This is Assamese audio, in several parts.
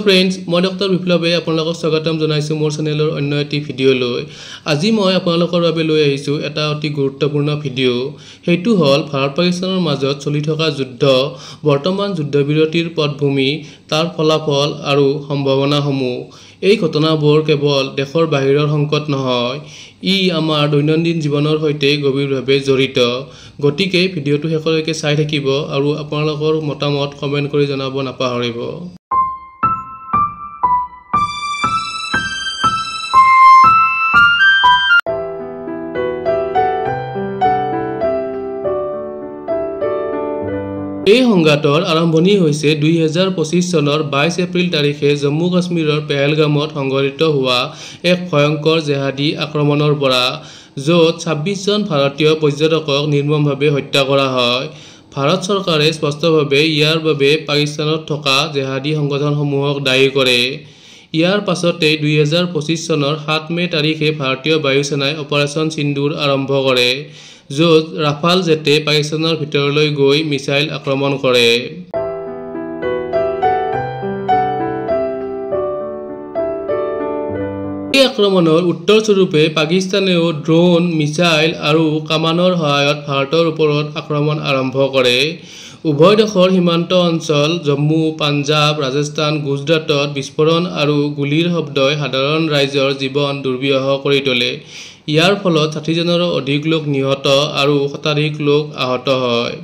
ফ্ৰেণ্ডছ, মই ডক্টৰ বিপ্লৱে আপোনালোকক স্বাগতম জনাইছোঁ মোৰ চেনেলৰ অন্য এটি ভিডিঅ'লৈ। আজি মই আপোনালোকৰ বাবে লৈ আহিছোঁ এটা অতি গুৰুত্বপূৰ্ণ ভিডিঅ'। সেইটো হ'ল ভাৰত পাকিস্তানৰ মাজত চলি থকা যুদ্ধ, বৰ্তমান যুদ্ধবিৰতিৰ পটভূমি, তাৰ ফলাফল আৰু সম্ভাৱনাসমূহ। এই ঘটনাবোৰ কেৱল দেশৰ বাহিৰৰ সংকট নহয়, ই আমাৰ দৈনন্দিন জীৱনৰ সৈতে গভীৰভাৱে জড়িত। গতিকে ভিডিঅ'টো শেষলৈকে চাই থাকিব আৰু আপোনালোকৰ মতামত কমেণ্ট কৰি জনাব নাপাহৰিব। এই সংঘাতৰ আৰম্ভণি হৈছে 2025 চনৰ 22 এপ্ৰিল তাৰিখে জম্মু কাশ্মীৰৰ পেহেলগামত সংঘটিত হোৱা এক ভয়ংকৰ জেহাদী আক্ৰমণৰ পৰা, য'ত 26 জন ভাৰতীয় পৰ্যটকক নিৰ্মমভাৱে হত্যা কৰা হয়। ভাৰত চৰকাৰে স্পষ্টভাৱে ইয়াৰ বাবে পাকিস্তানত থকা জেহাদী সংগঠনসমূহক দায়ী কৰে। ইয়াৰ পাছতেই 2025 চনৰ 7 মে' তাৰিখে ভাৰতীয় বায়ুসেনাই অপাৰেচন সিন্দুৰ আৰম্ভ কৰে, য'ত ৰাফাল জেটে পাকিস্তানৰ ভিতৰলৈ গৈ মিছাইল আক্ৰমণ কৰে। এই আক্ৰমণৰ উত্তৰস্বৰূপে পাকিস্তানেও ড্ৰোন, মিছাইল আৰু কামানৰ সহায়ত ভাৰতৰ ওপৰত আক্ৰমণ আৰম্ভ কৰে। উভয় দেশৰ সীমান্ত অঞ্চল জম্মু, পাঞ্জাৱ, ৰাজস্থান, গুজৰাটত বিস্ফোৰণ আৰু গুলীৰ শব্দই সাধাৰণ ৰাইজৰ জীৱন দুৰ্বিষহ কৰি তোলে। ইয়াৰ ফলত 60জনৰো অধিক লোক নিহত আৰু শতাধিক লোক আহত হয়।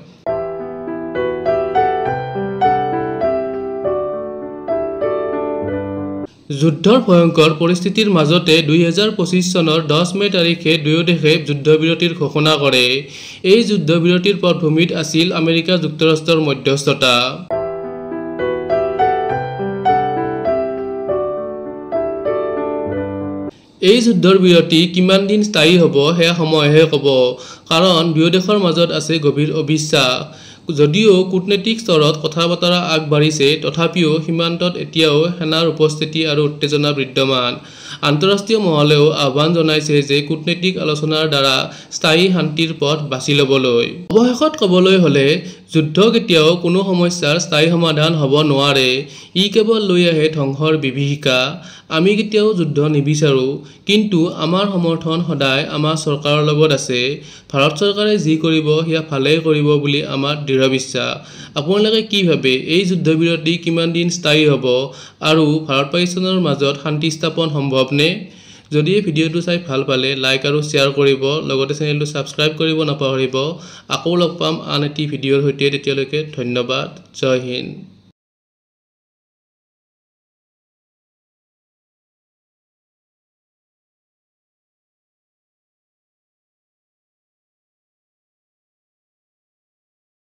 যুদ্ধৰ ভয়ংকৰ পৰিস্থিতিৰ মাজতে 2025 চনৰ 10 মে' তাৰিখে দুয়ো দেশে যুদ্ধবিৰতিৰ ঘোষণা কৰে। এই যুদ্ধবিৰতিৰ পটভূমিত আছিল আমেৰিকা যুক্তৰাষ্ট্ৰৰ মধ্যস্থতা। এই যুদ্ধৰ বিৰতি কিমান দিন স্থায়ী হ'ব সেয়া সময়েহে ক'ব, কাৰণ দুয়ো দেশৰ মাজত আছে গভীৰ অবিশ্বাস। যদিও কূটনৈতিক স্তৰত কথা বতৰা আগবাঢ়িছে, তথাপিও সীমান্তত এতিয়াও সেনাৰ উপস্থিতি আৰু উত্তেজনা বিদ্যমান। আন্তঃৰাষ্ট্ৰীয় মহলেও আহ্বান জনাইছে যে কূটনৈতিক আলোচনাৰ দ্বাৰা স্থায়ী শান্তিৰ পথ বাছি ল'বলৈ। অৱশেষত ক'বলৈ হ'লে যুদ্ধ কেতিয়াও কোনো সমস্যাৰ স্থায়ী সমাধান হ'ব নোৱাৰে, ই কেৱল লৈ আহে ধ্বংসৰ বিভীষিকা। আমি কেতিয়াও যুদ্ধ নিবিচাৰোঁ, কিন্তু আমাৰ সমৰ্থন সদায় আমাৰ চৰকাৰৰ লগত আছে। ভাৰত চৰকাৰে যি কৰিব সেয়া ভালেই কৰিব বুলি আমাৰ দৃঢ় বিশ্বাস। আপোনালোকে কি ভাবে, এই যুদ্ধবিৰতি কিমান দিন স্থায়ী হ'ব আৰু ভাৰত পাকিস্তানৰ মাজত শান্তি স্থাপন সম্ভৱনে? যদি এই ভিডিঅ'টো চাই ভাল পালে লাইক আৰু শ্বেয়াৰ কৰিব, লগতে চেনেলটো ছাবস্ক্ৰাইব কৰিব নাপাহৰিব। আকৌ লগ পাম আন এটি ভিডিঅ'ৰ সৈতে, তেতিয়ালৈকে ধন্যবাদ। জয় হিন্দ।